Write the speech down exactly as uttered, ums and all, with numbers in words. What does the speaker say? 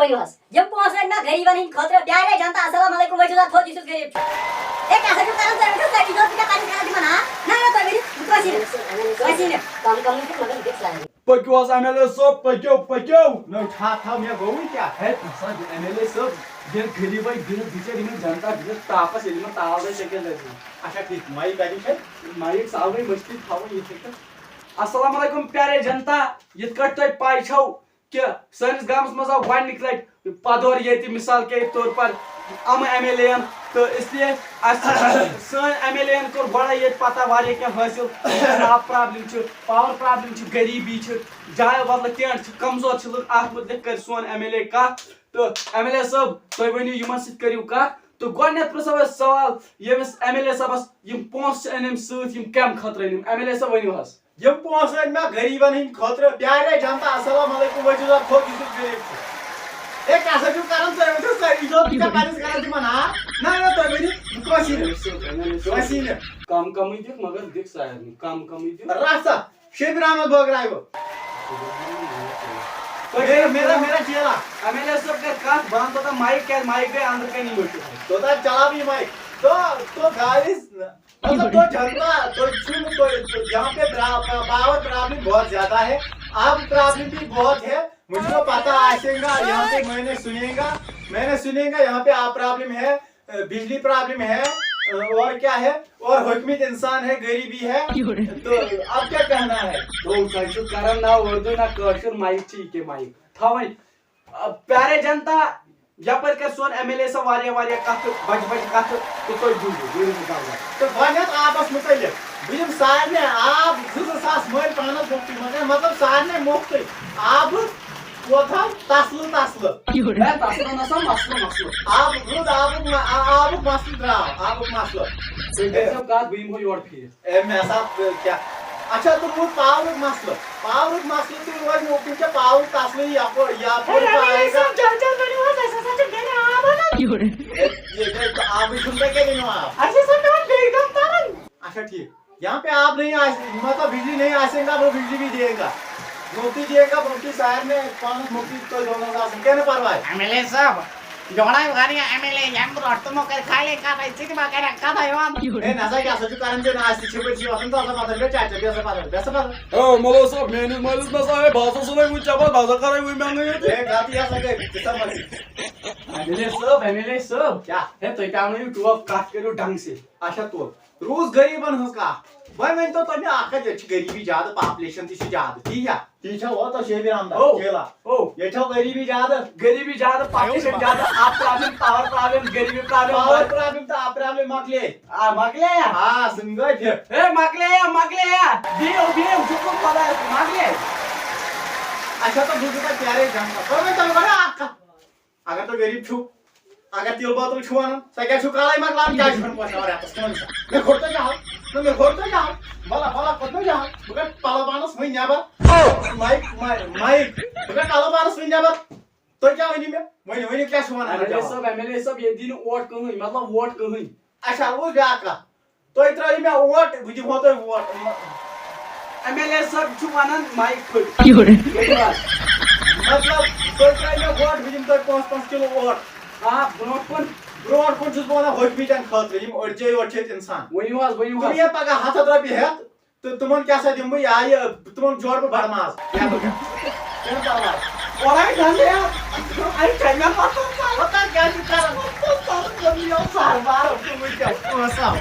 پٔکِو حظ۔ یِم پونٛسہٕ رٔٹۍ مےٚ غریٖبن ہٕنٛدۍ خٲطرٕ۔ پیارے جنتا، السلام علیکم، وٕچھِو سا تھوٚد یُس یُس غریٖب چھُ۔ ہے، کیٛاہ سا چھُو کران ژٕ؟ أمِس چھُ ژَٹہِ دۄد، ژٕ کیٛاہ پنٛنِس کران تِمن، ہا؟ نہ، نہ، تُہۍ ؤنِو، کٲنٛسی نہٕ۔ کم کم چھِ، مگر دِکھ سارنٕے۔ پٔکِو حظ ایم ایل اے صٲب، پٔکِو، پٔکِو۔ نہ، ٹھاہ تھاو، مےٚ گوٚوُے کیٛاہ؟ ہے، نہ سا، ایم ایل اے صٲب، ییٚلہِ غریٖبے بِہِتھ بِچٲرۍ یِمن جنتا بِہِتھ تاپس، ییٚلہِ یِمن تاپھ لگہِ، سۄ کیٛاہ لگہِ؟ اچھا، ٹھیٖک، مایِک کتہِ چھےٚ؟ مایِک سا آوٕے مٔشتٕے، تھاوٕے یِتھَے کٔنۍ۔ السلام علیکم پیارے جنتا، یِتھ کٲٹھۍ تۄہہِ پاے چھو، کہ سٲنِس گامَس منٛز آو گۄڈٕنِکۍ لَٹہِ پَدور ییٚتہِ، مثال کے طور پر اَمہٕ ایم ایل اے یَن، تہٕ اس لیے اَسہِ سٲنۍ ایم ایل اے یَن کوٚر گۄڈَے ییٚتہِ پَتہ واریاہ کینٛہہ حٲصِل، آب پرابلم چھِ، پاور پرابلم چھِ، غریٖبی چھِ، جایہِ بدلہٕ ٹینٹ چھِ، کمزور چھِ لُکھ، اَتھ مُتعلِق کَرِ سون ایم ایل اے کَتھ۔ تہٕ ایم ایل اے صٲب، تُہۍ ؤنِو یِمَن سۭتۍ کٔرِو کَتھ۔ تہٕ گۄڈٕنٮ۪تھ پرٛژھو أسۍ سوال ییٚمِس ایم ایل اے صٲبَس، یِم پونٛسہٕ چھِ أنۍ أمۍ سۭتۍ، یِم کَمہِ خٲطرٕ أنۍ أمۍ؟ ایم ایل اے صٲب، ؤنِو حظ۔ یِم پونٛسہٕ أنۍ مےٚ غریٖبن ہٕنٛدِ خٲطرٕ۔ پیارے جنتا، السلام علیکم، وٕچھِو سا تھوٚد یُس یُس غریٖب چھُ۔ ہے، کیٛاہ سا چھِو کران ژٕ؟ أمِس چھِ سٲری دۄہ تہِ ژےٚ پنٛنِس کران تِمن، ہا؟ نہ، نہ، تُہۍ ؤنِو، کٲنٛسی نہٕ۔ کٲنٛسی نہٕ۔ کم کمٕے دِکھ، مگر دِکھ سارنٕے۔ کم کمٕے دِکھ۔ رَژھ سا، شبیر احمد بٲگراوِ۔ میرا، میرا، میرا چیلا۔ ایم ایل اے صٲب کر کتھ، بہٕ انہٕ توٚتام مایِک، کیٛازِ مایِک گٔے أنٛدرٕ کنی مٔشِتھ۔ توٚتام چلاو یہِ مایِک۔ تو، تو guys، مطلب، تو جنتا، تو چھو، تو، تو یہاں پہ پرا-، پا-، پاور پرابلم بہت زیادہ ہے، آب پرابلم بھی بہت ہے۔ مجھے تو پتا آسے گا، یہاں پہ میں نے سنے گا، میں نے سنے گا، یہاں پہ آب پرابلم ہے، بجلی پرابلم ہے، اور کیا ہے، اور حکمت انسان ہے، غریبی ہے۔ تو اب کیا کہنا ہے؟ تو تۄہہِ چھِو کران نہ اردو نہ کٲشُر، مایِک چھِ یہِ کیٛاہ مایِک؟ تھاوٕنۍ۔ آ، پیارے جنتا، یپٲرۍ کر سون ایم ایل اے صٲب واریاہ، واریاہ کتھٕ، بجہِ بجہِ کتھٕ، تہٕ تُہۍ بوٗزِو، بوٗزِو کتھ۔ تہٕ گۄڈٕنٮ۪تھ آبس مُتعلق، بہٕ دِمہٕ سارنٕے آب زٕ زٕ ساس مٔلۍ پانس مُفتٕے، مگر مطلب سارنٕے مُفتٕے۔ آبُک کوتاہ تسلہٕ تسلہٕ۔ ہے، تسلہٕ نہ سا، مسلہٕ، مسلہٕ۔ آبُک رُد، آبُک مہ-، آ-، آبُک مسلہٕ درٛاو، آبُک مسلہٕ۔ تُہۍ کٔرۍزیو کتھ، بہٕ یِمہٕ ہو یورٕ پھیٖرِتھ۔ اے، مےٚ سا، کیٛاہ؟ اچھا، تہٕ روٗد پاورُک مسلہٕ۔ پاورُک مسلہٕ تہِ روزِ نہٕ اُکُن کینٛہہ، پاورُک تسلٕے یپٲ-، یپٲرۍ ہے، تہٕ ایم ایل اے آیہِ صٲب، گا-، جل جل ؤنِو حظ، اَسہِ ہسا چھِ بیٚیہِ آب اَنان۔ ہے، ییٚتہِ حظ چھُ آبٕے چھُنہٕ تۄہہِ کیٛاہ دِنو آب؟ اَسہِ ہسا پٮ۪وان بیٚیہِ گام تَرُن۔ اچھا، ٹھیٖک۔ یہاں پہ آپ نہیں آ-، مطلب بجلی نہیں آ سکتا، وہ بجلی بھی دیے گا۔ مفتی دیے گا، مفتی صاحب نے پانچ مفتی تو دونوں کا کیا نا پرواہ۔ ایم ایل اے صٲب، جوڑا گاڑی ایم ایل اے، یم روٹو مو کر کھا لے کا بھائی، سیدھی بات کرے کا بھائی وان۔ اے نہ سا کیا سا جو کرن جو نہ آستی چھے بچی وطن تو سا پتہ بے چاچا بے سا پتہ، بے سا پتہ۔ او مولو صٲب، میٲنِس مٲلِس نہ سا ہے بازو سُلے وُنہِ چپل بازو کرے وُنہِ مہنگے یوت۔ اے غلطی ہسا گٔے، ژٕ سا مت۔ ایم ایل اے صٲب، ایم ایل اے صٲب۔ کیا؟ ہے، تُہۍ تہِ آونٲیِو ٹوپ، کتھ کٔرِو ڈنگ سے۔ اچھا، تو روٗز غریٖبن ہٕنٛز کتھ۔ وۄنۍ ؤنۍ تو تۄہہِ مےٚ اکھ کتھ، ییٚتہِ چھِ غریٖبی زیادٕ، پاپولیشن تہِ چھِ زیادٕ، تی چھا؟ تی چھا، ووت تۄہہِ شیبیر احمد او۔ چیلا۔ او۔ ییٚتہِ چھا غریٖبی زیادٕ؟ غریٖبی زیادٕ، پاپولیشن زیادٕ، آب پرابلم، پاور پرابلم، غریٖبی پرابلم۔ پاور پرابلم تہٕ آب پرابلم مۄکلے۔ آ، مۄکلے یا؟ آ، سُہ گٔے فِٹ۔ ہے، مۄکلے یا، مۄکلے یا؟ بِہِو، بِہِو، شُکُر خۄدایَس کُن، مۄکلے۔ اچھا، تو بہٕ چھُس تۄہہِ پیارے جنتا۔ تۄہہِ ؤنۍ تو مےٚ گۄڈٕ اکھ کتھ۔ اگر تُہۍ غریٖب چھِو، اگر تِلہٕ بٲتل چھِو اَنان، سۄ کیٛازِ چھِو کالے مۄکلاوان؟ کیٛازِ چھِو نہٕ پوشاوان رٮ۪تَس کھٮ۪وان سۄ؟ مےٚ کھوٚر تۄہہِ جہل، نہ مےٚ کھوٚر تۄہہِ جہل، وَلہ، وَلہ، کھوٚر مےٚ جہل۔ بہٕ کَڑٕ پَلو پانَس وٕنۍ نٮ۪بر۔ مایِک، مایِک، مایِک، بہٕ کَڑٕ پَلو پانَس وٕنۍ نٮ۪بر۔ تُہۍ کیٛاہ ؤنِو مےٚ؟ ؤنِو، ؤنِو، کیٛاہ چھِو وَنان ایم ایل اے جواب؟ صٲب، ایم ایل اے صٲب، ییٚتہِ دی نہٕ اوٹ کٕہٕنۍ، مطلب، ووٹ کٕہٕنۍ۔ اچھا، روٗز بیٛاکھ کَتھ۔ تُہۍ ترٛٲیِو مےٚ اوٹ، بہٕ دِمہو تۄہہِ ووٹ۔ ایم ایل اے صٲب چھُ وَنان مایِک پھٔٹۍ۔ کیٛاہ وَنان؟ مطلب، تُہۍ ترٛٲیِو مےٚ ووٹ، بہٕ دِمہٕ تۄہہِ پانٛژھ پانٛژھ کِلوٗ اوٹ۔ آ، برونٛٹھ کُن۔ برونٛٹھ کُن چھُس بہٕ وَنان ہوٚکھمٕتٮ۪ن خٲطرٕ، یِم أڑجے یوت چھِ ییٚتہِ اِنسان۔ ؤنِو حظ، ؤنِو تِم حظ۔ یِن پَگاہ ہَتھ ہَتھ رۄپیہِ ہٮ۪تھ، تہٕ تِمَن کیٛاہ سا دِمہٕ بہٕ؟ یا یہِ، تِمَن جوڑٕ بہٕ بَڑٕ ماز۔ کینٛہہ پَرواے۔ اورَے دَنٛدٕ یا، اَسہِ چھَنہٕ مےٚ پَتہٕ پَتہٕ کیٛاہ چھِ کَران؟ پَتہٕ کَرُن یِم سَر بار۔ وٕنکٮ۪س پونٛسہٕ آو۔